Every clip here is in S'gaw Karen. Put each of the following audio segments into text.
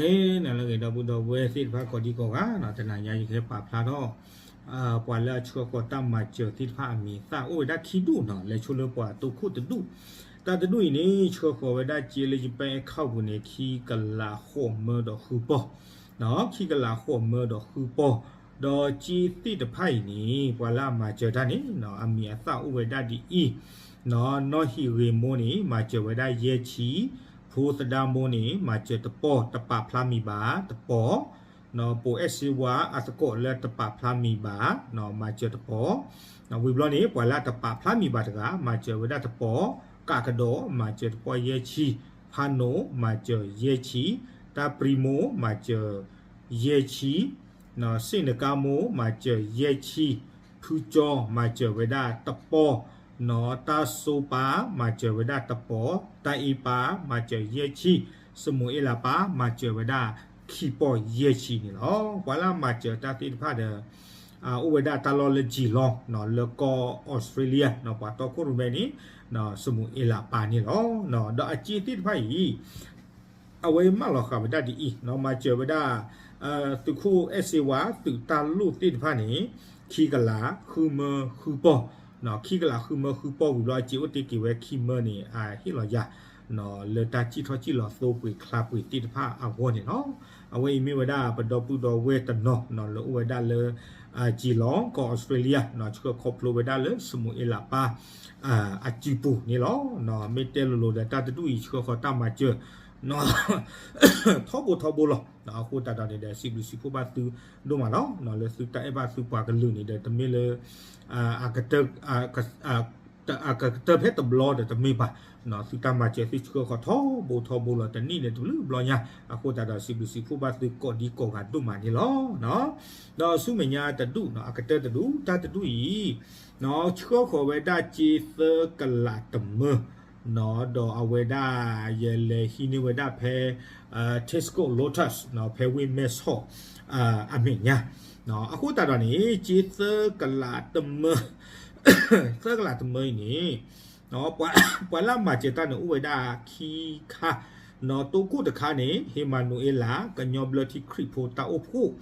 နၤလၢအဂ့ၤ ဒီပုၢ်ဒီဝဲၢ်သ့ၣ်တဖၣ်ကိးဒံကိးဂၤနီၤ, တနၤညါယကဟဲပာ်ဖျါထီၣ် ပှၤလၢအဆှၢဃီၤတၢ်မၤစၢၤသ့ၣ်တဖၣ်အမံၤအသၣ်အိၣ်ဝဲဒၣ်ခံဒူၣ်နီၤ, လဲၤဆိလၢပှၤတိခိၣ်တဒူၣ်, တၢ်တဒူၣ်အံၤန့ၣ် ဆှၢဃီၤဝဲဒၣ်စ့လၢယပၢ်အဲၣ်ခီၣ်ပူၤန့ၣ် ခံကလးဃိးမၢဒီးဃုပီၢ်, ခံကလးဃိးမၢဒီးဃုပီၢ်, ဒီးစ့သ့ၣ်တဖၣ်အံၤန့ၣ် ပှၤလၢအမၤစၢၤတၢ်န့ၣ် အမံၤအသၣ်အိၣ်ဝဲဒၣ်ဒ်အံၤ, နီၢ်ဟံၣ်ဂ့ၤမိၢ်န့ၣ် မၤစၢၤဝဲဒၣ်ယဲၢ်ဆံ, ဖိသဒါမိၢ်န့ၣ် မၤစၢၤတပီၢ် တပာ်ဖျါမံၤဘၣ်တပီၢ်, ပိာ်အဲၣ်စ့ဝါအသကိးလၢတပာ်ဖျါမံၤဘၣ် မၤစၢၤတပီၢ်, ဝံၤဘျီန့ၣ် ပှၤလၢအတပာ်ဖျါမံၤဘၣ်တဂၤ မၤစၢၤဝဲဒၣ်တပီၢ်, ကးကဒီး မၤစၢၤတပီၢ်ယဲၢ်ဆံ, ဖးနိၣ် မၤစၢၤယဲၢ်ဆံ, တၢ်ပြံမိၢ် မၤစၢၤယဲၢ်ဆံ, စ့ၣ်နကါမိၢ် မၤစၢၤယဲၢ်ဆံ, ဖုကၠီ မၤစၢၤဝဲဒၣ်တပီၢ်, နီၢ်တၢ်စိပၢ် မၤစၢၤဝဲဒၣ်တပီၢ်, တၢ်အ့ပၢ် မၤစၢၤယဲၢ်ဆံ, စမူၤအ့လးပၢ် မၤစၢၤဝဲဒၣ်ခံပီၢ်ယဲၢ်ဆံန့ၣ်လီၤ. ပှၤလၢအမၤစၢၤတၢ်သ့ၣ်တဖၣ်ဒီး အိၣ်ဝဲဒၣ်တၢ်လီၢ်လၢ Geelong လၢကီၢ်အီစထြ့လယါ, ပှၤတီခိၣ်ရိၣ်မဲန့ၣ် စမူၤအ့လးပၢ်န့ၣ်လီၤ. ဒီးအစ့သ့ၣ်တဖၣ်အံၤ အဝဲမၢလီၤဃာ်ဝဲဒၣ်ဒ်အံၤ, မၤစၢၤဝဲဒၣ် သုးခိၣ်အဲၣ်စ့ဝါ သုးတၢ်လိၣ်သ့ၣ်တဖၣ်န့ၣ် ခံကလးဃုမၢဃုပီၢ်, ခံကလးဃုမၢဃုပီၢ်ဝံၤဘျီ အစ့အိၣ်တ့ၢ်က့ၤဝဲခံမၢန့ၣ် အဟ့ၣ်လီၤယၤ လၢတၢ်စံၣ်ထီၣ်စံၣ်လီၤသိပှ့ၤချါပှ့ၤသ့ၣ်တဖၣ်အဂီၢ်န့ၣ်လီၤ. အဝဲအံၤမ့ၢ်ဝဲဒၣ်ပဒီပုၢ်ဒီဝဲၢ်တနီၤလၢအိၣ်ဝဲဒၣ်လၢ Geelong ကီၢ်အီစထြ့လယါ, ဆှၢခီဖျိဝဲဒၣ်လၢစမူၤအ့လးပၢ် အစုပူၤန့ၣ်လီၤ. မ့ၢ်တဲလိၤလိၤဒီး တၢ်တဒူၣ်အံၤဆှၢဃီၤတၢ်မၤစၢၤ ထီဘိထီဘိလီၤ. အဃိသတးဒီးန့ၣ်ဒီး စံးဘျုးစံးဖှိၣ်ဘၣ်သုဒိၣ်မးလီၤ. လၢသုတၢ်အဲၣ်ဘၣ်သုပှၤကလုာ်န့ၣ်ဒီး တမ့ၢ်လၢ အကတၢၢ်ဖဲတဘျီဒီးတမ့ၢ်ဘၣ်, သုတၢ်မၤစၢၤသုဆှၢဃီၤထီဘိထီဘိလီၤ, တနံၣ်န့ၣ်တဘျုးဘျီညါ. အဃိသတးဒီး စံးဘျုးစံးဖှိၣ်ဘၣ်သုကိးဒံကိးဂၤဒိၣ်မးန့ၣ်လီၤ. ဒီးဆူမဲာ်ညါတဒူၣ် အကတၢၢ်တဒူၣ် တၢ်တဒူၣ်အံၤ ဆှၢဃီၤဝဲဒၣ်စ့သၢကလးတမၢ ဒီးအဝဲဒၣ် ယလဲၤဟံးန့ၢ်ဝဲဒၣ်ဖဲ Tesco Lotus ဖဲဝ့ၢ်မဲၢ်ဆီး အမဲာ်ညါ, အဃိသတးဒီးန့ၣ် စ့သၢကလးတမၢ သၢကလးတမၢအံၤန့ၣ် ပှၤလၢအမၤစၢၤတၢ်န့ၣ်အိၣ်ဝဲဒၣ်ခံခါ, တိခိၣ်တခါန့ၣ် ဟ့ၣ်မၤနူၤအ့လး ကညီဘျၢထံခရံာ်ဖိတၢ်အိၣ်ဖှိၣ်,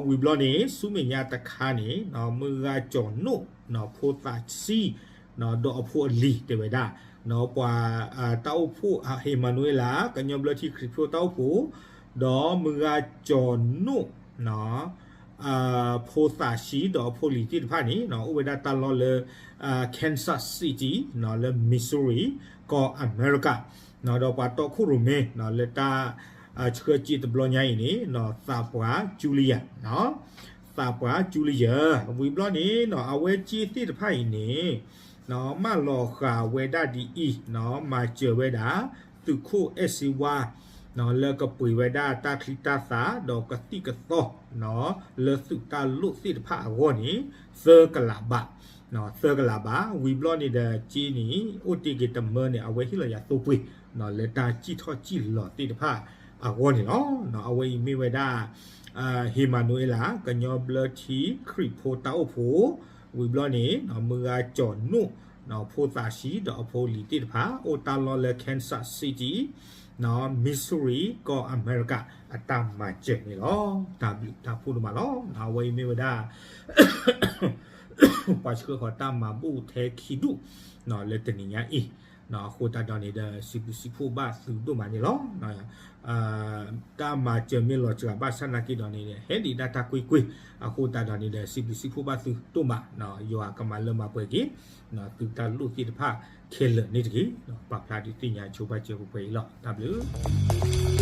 ဝံၤဘျီန့ၣ် ဆူမဲာ်ညါတခါန့ၣ် မုၢ်ဂၤကၠီၤနိၣ် ဖိသၣ်ဆံ ဒီးအဖိအလံၤတဲဝဲဒၣ်, ပှၤတၢ်အိၣ်ဖှိၣ် ဟ့ၣ်မၤနူၤအ့လး ကညီဘျၢထံခရံာ်ဖိတၢ်အိၣ်ဖှိၣ်, ဒီးမုၢ်ဂၤကၠီၤနိၣ် ဖိသၣ်ဆံဒီးအဖိလံၤသ့ၣ်တဖၣ်န့ၣ် အိၣ်ဝဲဒၣ်တၢ်လီၢ်လၢ Kansas City လၢ Missouri ကီၢ်အမဲရကၤ, ဒီးပှၤတီခိၣ်ရိၣ်မဲ လၢတၢ်ဆှၢစ့တဘျီညါအံၤန့ၣ် သးပှၢ်ကၠူလံယၤ, သးပှၢ်ကၠူလံယၤ, ဝံၤဘျီန့ၣ် အဝဲစ့သ့ၣ်တဖၣ်အံၤန့ၣ် မၢလီၤဃာ်ဝဲဒၣ်ဒ်အံၤ, မၤစၢၤဝဲဒၣ် သုးခိၣ်အဲၣ်စ့ဝါ လၢကပှ့ၤဝဲဒၣ်တၢ်ချံတၢ်သၣ် ဒီးကသံၣ်ကသီ လၢသုးတၢ်လိၣ်သ့ၣ်တဖၣ်အဂီၢ်န့ၣ် သၢကလးဘး, သၢကလးဘး, ဝံၤဘျီန့ၣ်ဒီးစ့န့ၣ် အိၣ်တ့ၢ်က့ၤတမၢန့ၣ် အဝဲဟ့ၣ်လီၤယၤသိပှ့ၤ လၢတၢ်စံၣ်ထီၣ်စံၣ်လီၤသ့ၣ်တဖၣ်အဂီၢ်န့ၣ်လီၤ. အဝဲအံၤမ့ၢ်ဝဲဒၣ် ဟ့ၣ်မၤနူၤအ့လး ကညီဘျၢထံခရံာ်ဖိတၢ်အိၣ်ဖှိၣ်, ဝံၤဘျီန့ၣ် မုၢ်ဂၤကၠီၤနိၣ် ဖိသၣ်ဆံဒီးအဖိလံၤသ့ၣ်တဖၣ် အိၣ်တၢ်လီၢ်လၢ Kansas City, Missouri ကီၢ်အမဲရကၤ အတၢ်မၤစၢၤန့ၣ်လီၤ. တၢ်ဘျုးတၢ်ဖှိၣ်ဒိၣ်မးလီၤ. အဝဲအံၤမ့ၢ်ဝဲဒၣ် ပှၤဆှၢဃီၤတၢ်မၤဘူၣ်ထဲခံဒူၣ် လၢတနံၤညါအံၤ, အဃိသတးဒီးန့ၣ်ဒီး စံးဘျုးစံးဖှိၣ်ဘၣ်သုဒိၣ်မးန့ၣ်လီၤ. တၢ်မၤစၢၤမ့ၢ်လီၤစှၤဘၣ်ဆၣ်နာ်က့ဒီးန့ၣ် ဟဲဒံးဒၣ်တၢ်ကွ့ၢ်ကွ့ၢ်, အဃိသတးဒီးန့ၣ်ဒီး စံးဘျုးစံးဖှိၣ်ဘၣ်သုဒိၣ်မး, ယွၤကမၤလၢမၤပှဲၤက့ၤ သုတၢ်လိၣ်သ့ၣ်တဖၣ်ခဲလၢာ်န့ၣ်တက့ၢ်. ပာ်ဖျါဒုးသ့ၣ်ညါဆိဘၣ်စၢၤပှဲၤပှဲၤအံၤလီၤ. တၢ်ဘျုး